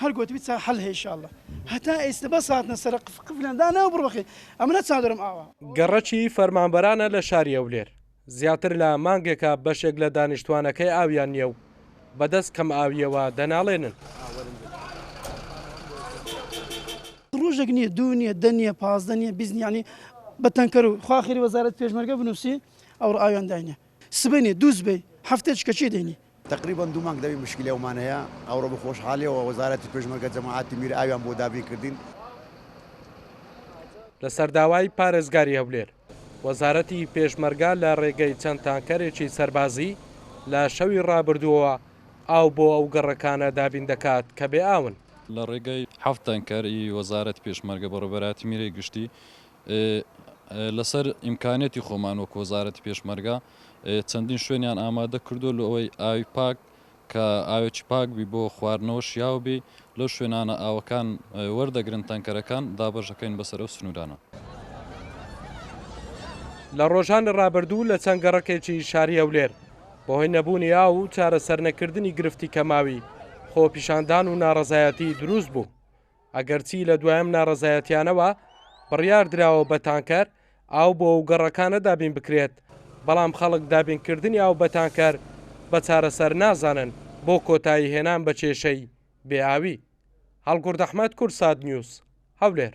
هەر گۆتبی چا حەل هەیە ئیشاڵڵا هەتا ئێستە بەس هاتنە سەرە قف قفلیان دانا و بڕ بەخێر ئەمنە چادرم ئاوا. گەڕەکی فەرمانبەرانە لە شاری هەولێر، زیاتر لە مانگێکە بەشێک لە دانیشتووانەکەی ئاویان نییە و بەدەست کەمئاوییەوە دەناڵێنن. ڕۆژێک نییە، دوو نییە، دە نییە، 15 نییە، 20 نییە، یانی بە تەنکەر و خوا خێری وەزارەت پێشمەرگە بنووسی ئەوڕۆ ئاویان داینێ. سبەینێ، دووسبەی، هەفتەیەک کە کێ دەینی؟ تەقریبەن دوو مانگ دەبی مشکیلەی ئەومان هەیە، ئەوڕۆ بە خۆشحاڵیەوە وەزارەتی پێشمەرگە جەماعەتی میر ئاویان بۆ دابین کردین. لەسەر داوای پارێزگاری هەولێر، وەزارەتی پێشمەرگە لە رێگەی چەند تانکەرێکی سەربازی لە شەوی رابردووەوە ئاو بۆ ئەو گەڕەکانە دابین دەکات کە بێ ئاون. لە ڕێگەی حەفت تانکەر ی وەزارەتی پێشمەرگە بەڕێوەبەرایەتی میرەی گشتی لەسەر ئیمکانیەتی خۆمان وەک وەزارەتی پێشمەرگە چەندین شوێنیان ئامادە کردووە لۆ ئەوەی ئاوی پاک کە ئاوێکی پاک بی بۆ خواردنەوە شیاو بی لەو شوێنانە ئاوەکان وەردەگرن تەنکەرەکان دابەش دەکەین بەسەر ئەو سنوورانە. لە ڕۆژانی ڕابردوو لە چەند گەڕەکێکی شاری هەولێر بەهۆی نەبوونی ئاو و چارەسەرنەکردنی گرفتی کەماوی خۆپیشاندان و ناڕەزایەتی دروست بوو. ئەگەرچی لە دوایەم ناڕەزایەتیانەوە بڕیار دراوە بە تانکەر ئاو بۆ ئەو گەڕەکانە دابین بکرێت، بەڵام خەڵک دابینکردنی ئاو بە تانکەر بە چارەسەر نازانن بۆ کۆتایی هێنان بە کێشەی بێ ئاوی. هەڵگورد ئەحمەد، کوردسات نیوز، هەولێر.